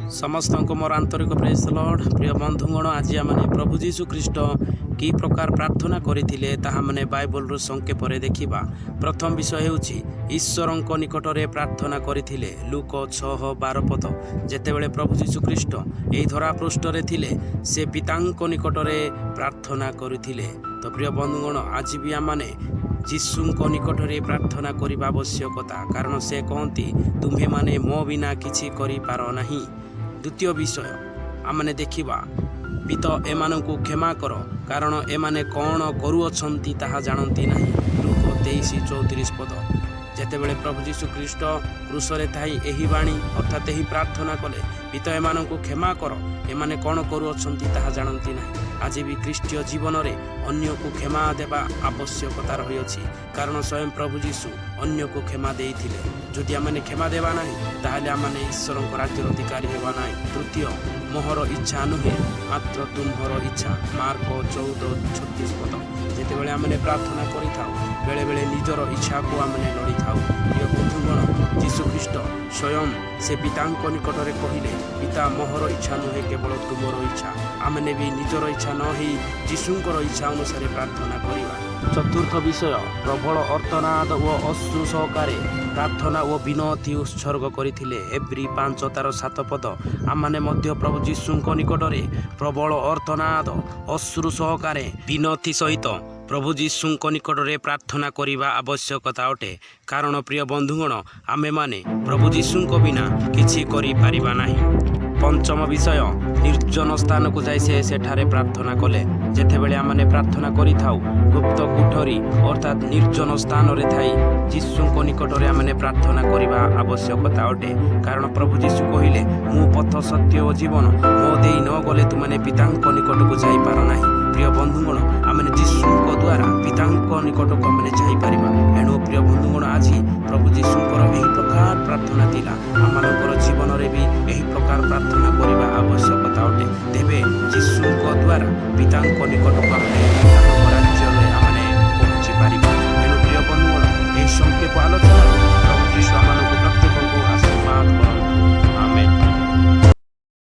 ସମସ୍ତଙ୍କୁ ମୋର ଆନ୍ତରିକ ପ୍ରେଜ୍ ଲର୍ଡ଼। ପ୍ରିୟ ବନ୍ଧୁଗଣ, ଆଜି ଆମେ ପ୍ରଭୁ ଯୀଶୁ ଖ୍ରୀଷ୍ଟ କି ପ୍ରକାର ପ୍ରାର୍ଥନା କରିଥିଲେ, ତାହା ମାନେ ବାଇବଲରୁ ସଂକ୍ଷେପରେ ଦେଖିବା। ପ୍ରଥମ ବିଷୟ ହେଉଛି, ଈଶ୍ୱରଙ୍କ ନିକଟରେ ପ୍ରାର୍ଥନା କରିଥିଲେ। ଲୁକ 6:12 ପଦ। ଯେତେବେଳେ ପ୍ରଭୁ ଯୀଶୁ ଖ୍ରୀଷ୍ଟ ଏହି ଧରା ପୃଷ୍ଠରେ ଥିଲେ, ସେ ପିତାଙ୍କ ନିକଟରେ ପ୍ରାର୍ଥନା କରିଥିଲେ। ତ ପ୍ରିୟ ବନ୍ଧୁଗଣ, ଆଜି ବି ଆମମାନେ ଯୀଶୁଙ୍କ ନିକଟରେ ପ୍ରାର୍ଥନା କରିବା ଆବଶ୍ୟକତା, କାରଣ ସେ କହନ୍ତି, "ତୁମ୍ଭେମାନେ ମୋ ବିନା କିଛି କରିପାର ନାହିଁ।" ଦ୍ୱିତୀୟ ବିଷୟ ଆମମାନେ ଦେଖିବା, "ପିତ, ଏମାନଙ୍କୁ କ୍ଷମା କର, କାରଣ ଏମାନେ କ'ଣ କରୁଅଛନ୍ତି ତାହା ଜାଣନ୍ତି ନାହିଁ।" ଲୁକ 23:34 ପଦ। ଯେତେବେଳେ ପ୍ରଭୁ ଯୀଶୁ ଖ୍ରୀଷ୍ଟ କ୍ରୁଶରେ ଥାଇ ଏହି ବାଣୀ, ଅର୍ଥାତ୍ ଏହି ପ୍ରାର୍ଥନା କଲେ, "ପିତ, ଏମାନଙ୍କୁ କ୍ଷମା କର, ଏମାନେ କ'ଣ କରୁଅଛନ୍ତି ତାହା ଜାଣନ୍ତି ନାହିଁ।" ଆଜି ବି ଖ୍ରୀଷ୍ଟୀୟ ଜୀବନରେ ଅନ୍ୟକୁ କ୍ଷମା ଦେବା ଆବଶ୍ୟକତା ରହିଅଛି, କାରଣ ସ୍ୱୟଂ ପ୍ରଭୁ ଯୀଶୁ ଅନ୍ୟକୁ କ୍ଷମା ଦେଇଥିଲେ। ଯଦି ଆମମାନେ କ୍ଷମା ଦେବା ନାହିଁ, ତାହେଲେ ଆମମାନେ ଈଶ୍ୱରଙ୍କ ରାଜ୍ୟର ଅଧିକାରୀ ହେବା ନାହିଁ। ତୃତୀୟ, "ମୋହର ଇଚ୍ଛା ନୁହେଁ, ମାତ୍ର ତୁମ୍ଭର ଇଚ୍ଛା।" ମାର୍କ 14:36 ପଦ। ଯେତେବେଳେ ଆମେ ପ୍ରାର୍ଥନା କରିଥାଉ, ବେଳେବେଳେ ନିଜର ଇଚ୍ଛାକୁ ଆମେ ଲୋଡ଼ିଥାଉ। ପ୍ରିୟ ବନ୍ଧୁଗଣ, ଯୀଶୁଖ୍ରୀଷ୍ଟ ସ୍ୱୟଂ ସେ ପିତାଙ୍କ ନିକଟରେ କହିଲେ, "ପିତା, ମୋହର ଇଚ୍ଛା ନୁହେଁ, କେବଳ ତୁମର ଇଚ୍ଛା।" ଆମେ ବି ନିଜର ଇଚ୍ଛା ନ ହେଇ ଯୀଶୁଙ୍କର ଇଚ୍ଛା ଅନୁସାରେ ପ୍ରାର୍ଥନା କରିବା। ଚତୁର୍ଥ ବିଷୟ, ପ୍ରବଳ ଆର୍ତ୍ତନାଦ ଓ ଅଶ୍ରୁ ସହକାରେ ପ୍ରାର୍ଥନା ଓ ବିନତି ଉତ୍ସର୍ଗ କରିଥିଲେ। ଏବ୍ରୀ 5 ତାର 7 ପଦ। ଆମମାନେ ମଧ୍ୟ ପ୍ରଭୁ ଯୀଶୁଙ୍କ ନିକଟରେ ପ୍ରବଳ ଆର୍ତ୍ତନାଦ, ଅଶ୍ରୁ ସହକାରେ ବିନତି ସହିତ ପ୍ରଭୁ ଯୀଶୁଙ୍କ ନିକଟରେ ପ୍ରାର୍ଥନା କରିବା ଆବଶ୍ୟକତା ଅଟେ, କାରଣ ପ୍ରିୟ ବନ୍ଧୁଗଣ, ଆମେମାନେ ପ୍ରଭୁ ଯୀଶୁଙ୍କ ବିନା କିଛି କରିପାରିବା ନାହିଁ। ପଞ୍ଚମ ବିଷୟ, ନିର୍ଜନ ସ୍ଥାନକୁ ଯାଇ ସେ ସେଠାରେ ପ୍ରାର୍ଥନା କଲେ। ଯେତେବେଳେ ଆମମାନେ ପ୍ରାର୍ଥନା କରିଥାଉ, ଗୁପ୍ତ କୋଠରୀ ଅର୍ଥାତ୍ ନିର୍ଜନ ସ୍ଥାନରେ ଥାଇ ଯୀଶୁଙ୍କ ନିକଟରେ ଆମମାନେ ପ୍ରାର୍ଥନା କରିବା ଆବଶ୍ୟକତା ଅଟେ, କାରଣ ପ୍ରଭୁ ଯୀଶୁ କହିଲେ, "ମୁଁ ପଥ, ସତ୍ୟ ଓ ଜୀବନ। ମୋ ଦେଇ ନ ଗଲେ ତୁମେମାନେ ପିତାଙ୍କ ନିକଟକୁ ଯାଇପାର ନାହିଁ।" ପ୍ରିୟ ବନ୍ଧୁଗଣ, ଆମେ ଯୀଶୁଙ୍କ ଦ୍ୱାରା ପିତାଙ୍କ ନିକଟକୁ ଆମେ ଯାଇପାରିବା। ଏଣୁ ପ୍ରିୟ ବନ୍ଧୁଗଣ, ଆଜି ପ୍ରଭୁ ଯୀଶୁଙ୍କର ଏହି ପ୍ରକାର ପ୍ରାର୍ଥନା ଥିଲା। ଆମମାନଙ୍କର ଜୀବନରେ ବି ଏହି ପ୍ରକାର ପ୍ରାର୍ଥନା କରିବା ଆବଶ୍ୟକତା ଅଟେ। ତେବେ ଯୀଶୁଙ୍କ ଦ୍ୱାରା ପିତାଙ୍କ ନିକଟକୁ ଆମେ